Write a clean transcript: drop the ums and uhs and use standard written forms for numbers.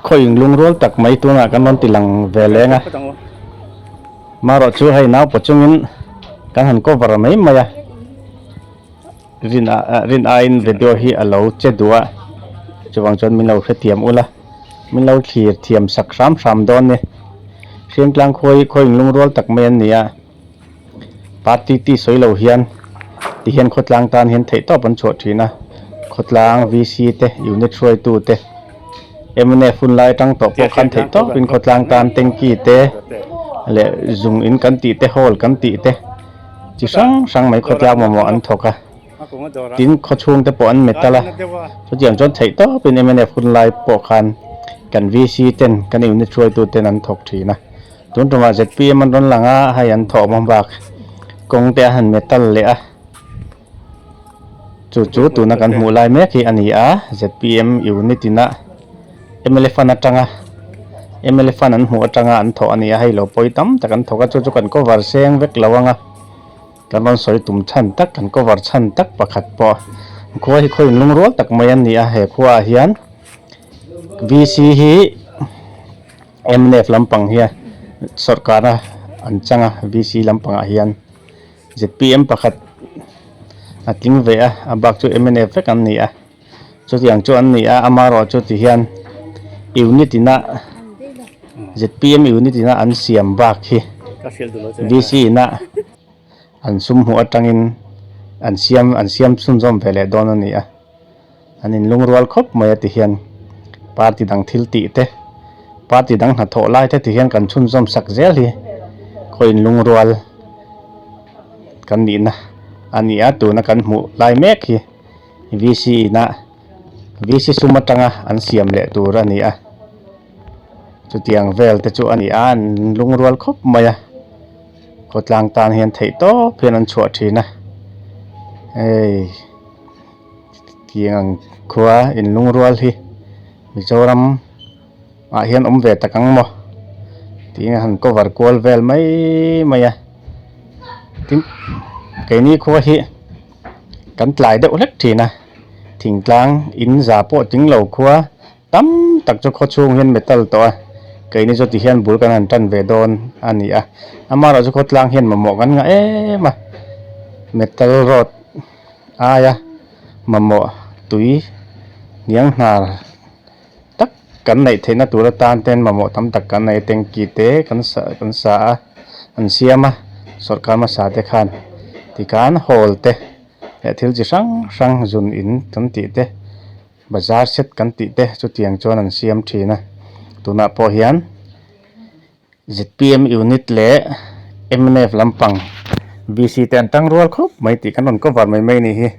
Khaw inlung rual tak mai tunah kan rawn ti lang ve leng a, marawh chu hei naupa chungin kan han cover mai mai a, rin rin aiin video hi a lo che duh a, chuvang chuan min lo hrethiam ula, min lo thlir thiam sak hram hram dawn ni. Hriangtlang khua hi khaw inlung rual tak mai an ni a, party tih sawi lo hian tihian khawtlang tan hian theihtawp an chhuah thin a, khawtlang VC te unit hruaitu te mnf hun lai atang tawh pawh khan theihtawp in khawtlang tan tanky te leh zung in kan tih te hall kan tih te chi hrang hrang mai khawtlang mamawh an thawk a tin khawchhung te pawh an metal a chutiang chuan theihtawp in mnf hun lai pawh khan kan VC ten kan unit hruaitu ten an thawk thin a. Tun tumah zpm an rawn lang a, hei an thawh hma bak kawng te a han metal leh a, chu chu tuna kan hmuh lai mek hi a ni a, zpm unit ina mla fund atanga mla fund an hmuh atanga an thawh a ni a, hei lo pawi tam tak an thawk a, chu chu kan cover seng vek lo ang a, kan rawn sawi tum chhan tak kan cover chhan tak pakhat pawh khua hi khaw inlung rual tak mai an ni a, he khuaah hian vc hi. Mnf lampang hian sawrkar a an chang a VC lampangah hian zpm pakhat a tling ve a a bak chu mnf vek an ni a chutiang chu an ni a amaherawh chu ti hian unit ina zpm unit ina an siam bak hi VC ina an sum hmuh atangin an siam an siam chhunzawm ve leh dawn a ni a. An inlungrual khawp mai a ti hian party dang thil tih te, party dang hnathawh lai te ti hian kan chhunzawm sak zel hi khaw inlungrual kan nihna a ni a, tuna kan hmuh lai mek hi VC ina VC sum atanga an siam leh tur a ni a, chutiang vel te chu a ni a, an inlungrual khawp mai a, khawtlang tan hian theih tawp hian an chhuah thin a, hei. Tiang ang khua inlungrual hi Mizoram ah hian awm ve tak ang maw tiin a han cover kual vel mai mai a tin keini khua hi kan tlai deuh hlek thin a thingtlang in za pawh tling lo khua tam tak chu khaw chhung hian metal tawh a keini chu tihian bul kan han tan ve dawn a ni a amaherawhchu khawtlang hian mamawh kan ngah em a metal road. Aia mamawh tui hniang hnar tak kan neih theihna tur atan ten mamawh tam tak kan nei a tanky te kan sa kan sa a an siam a sawrkar hmasa te khan tikhan hall te leh thil chi hrang hrang zun in kan tih te bazar set kan tih te chutiang chuan an siam thin a tunah pawh hian. Zpm unit leh mnf lampang VC te an tang rual khawp mai tih kan rawn cover mai mai a nih hi.